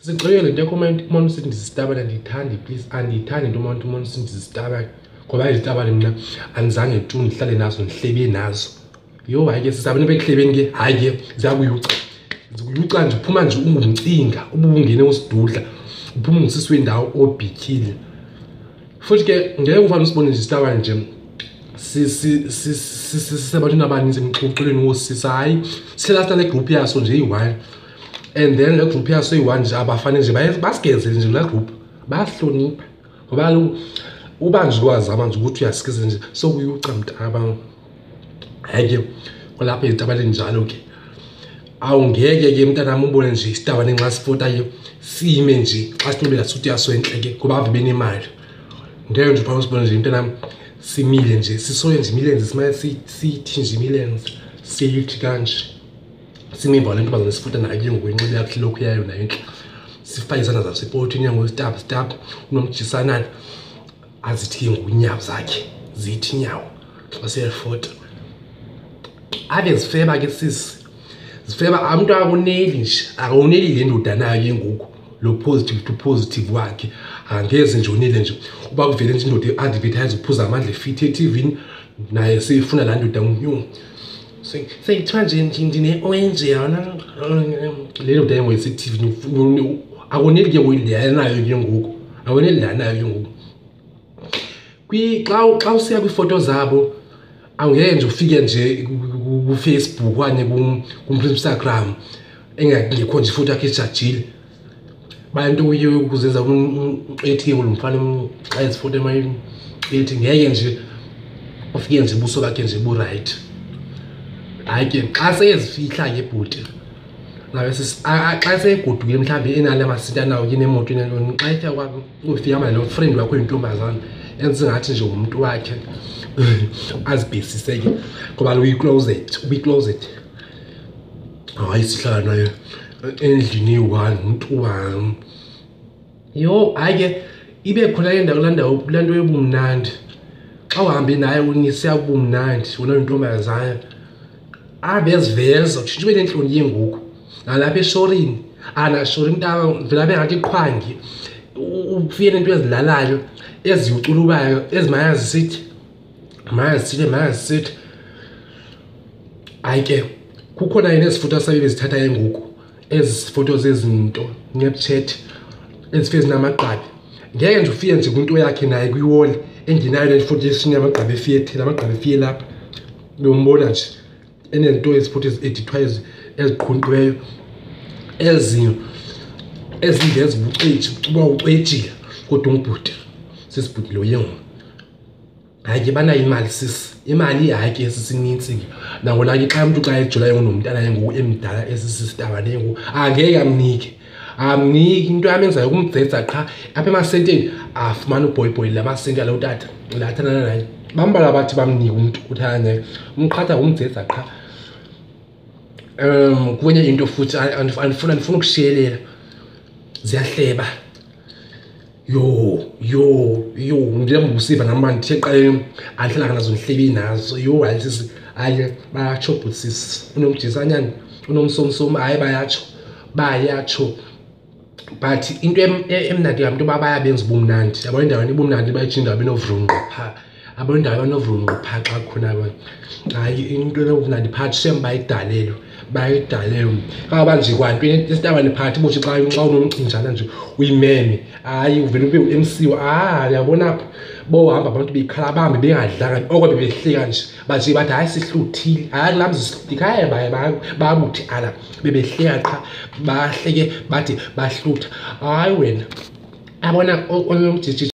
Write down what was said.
Sixelele le nto yakho umane usithi ndisitabane, andiyithandi please, andiyithandi into umane usithi ndisitabane. Ngoba izitabane mna andizange tu ndihlale nazo ndihlebe nazo. Yho hayi ke sisi, abantu bekuhlebeni ke hayi ke ziyakuyuca. Zikuyuca nje uphuma nje ungumcinga, ubungene usidudla, uphuma ungusisi wendawo obhityile. Futhi ke ngeke ufane usibone nje isitabane nje sisebantwini abaninzi emxuxelweni woosisi, hayi. Sihlala sinale group yaso nje iyi-one. And then le group yaso iyi-one nje abafane nje basigezele nje kulaa group, bayahlonipha. Ngoba kaloku uba nje kwazama nje ukuthi uyasikiza nje sokuyuca mntaka. Hayi ke kulapho ezitabaneni njalo ke. Awungeke ke mntanam ubone nje isitabane nxa sifota ke sime nje xa sinxibe laa suti yaso entle ke ngoba ave benemali. Ngeke nje uphake usibone nje mntanam simile nje sisoye nje imilenze simane siyithi nje imilenze siyithi kanje. Sime emva kwale ntombazana sifota nayo ke ngoku inxibe kakuhle ilokhwe yayo nayo intle. Sifake izandla zaso epokothweni ke ngoku stab stab unomjisanana azithi ke ngoku iinyawo zakhe zithi inyawo xa siyafota. Ave zifeba ke sisi, zifeba umntu akoneli nje, akoneli le ndoda nayo ke ngoku lo positive to positive wakhe, angeze nje onele nje. Uba kuvele nje indoda i-advertise uphuza amandla efithi ethivini naye seyifuna laa ndoda yho. Seyithiwa nje ndine-orange yona le ndoda ke ngoku isethivini, akoneli ke ngoku le anayo ke ngoku, akoneli le anayo ke ngoku. Xa usiya kwiifoto zabo awungeke nje ufike nje kuFacebook okanye ku-Instagram engekho nje ifoto yakhe ejajile. Bantu uye ukuzenza ethi ke lo mfana xa ezifota ethi ngeke nje ufike nje ubuso bakhe nje burayithi. Hayi ke xa seyezifihla ke bhuti nawe sisi, xa seyegodukile mhlawumbi enale masiti anawo ke nemoto enantoni, xa efika kwakho ufika hamba nalo friend wakho oyintombazana enze ngathi nje ngumntu wakhe azibhesise ke ngoba uyi-closet, uyi-closet. Hayi sihlala naye endlini eyi-one ngumntu wam. Yho hayi ke ibe khona ke kulaa ndawo kulaa nto yobumnandi. Xa uhambe naye unisiya kubumnandi wena uyintombazana abe eziveza utshintshe ube neentloni ke ngoku. Nalapha eshorini, anashori mntaka vele abe ngathi iqhwangi, ufike neento ezilalayo eziyuculubayo ezimane zisithi mane zisithi mane zisithi. Hayi ke kukhona ke nezi foto asabe bezithatha ke ngoku, ezi foto zezinto Snapchat ezifike zinamagqabi. Ngeke nje ufike nje kwinto yakhe naye kwiwoli engenayo le foto yesini yamagqabi efike ethile, amagqabi efike lapha. Uyombona nje enezinto ezi foto ezi-edithwayo eziqhunqiweyo eziveza ubuceji, uba ucwejile kodwa ungubhuti, sisibhuti lo ye ngoku. Hayi ke banayo imali sisi, imali hayi ke sisi inintsi ke. Nangona ke xa umntu xa ejola ke nomntana ke ngoku emdala esisitabane ke ngoku angeke amnike, amniki. Into amenzayo kumdzedza qha apha emasenteni afumane ubhoyibhoyi la masente alo tata la athandana naye. Bambalwa abathi bamnike umntu uthandana naye, umqhatha ngumdzedza qha. Kwenye into futhi andifuna ukushiyelela, ziyahleba. Yho yho yho njengoba usiva nam uba ndithe ekuqaleni andihlelanga nazo ndihlebe nazo. Yho hayi sisi, hayi bayatsho bhuti sisi, unomjisanyana unomsomsom, hayi bayatsho, bayatsho. But into emnandi ngam into yoba bayabenza ubumnandi. Yabona endaweni ubumnandi bayitsho indawo enovrunqu phaa, yabona indawo enovrunqu phaa xa kukhona bona. Hayi into enobumnandi phaa shem bayidalelwe, bayidalelwe. Kangaba nje kwanto isitabane phakathi ubuthi xa unomcinjana nje uyimeme, hayi uvele ube u-M_C. Ah uyabona apha bohamba abantu bekhala bahambe bengadlanga oko bebehleka nje baje bathi hayi sihluthile, hayi kulaa mzi sihluthile. Hayi babuthi ala bebehleka qha bahleke bathi bahlutha. Hayi wena yabona omnye umjiji.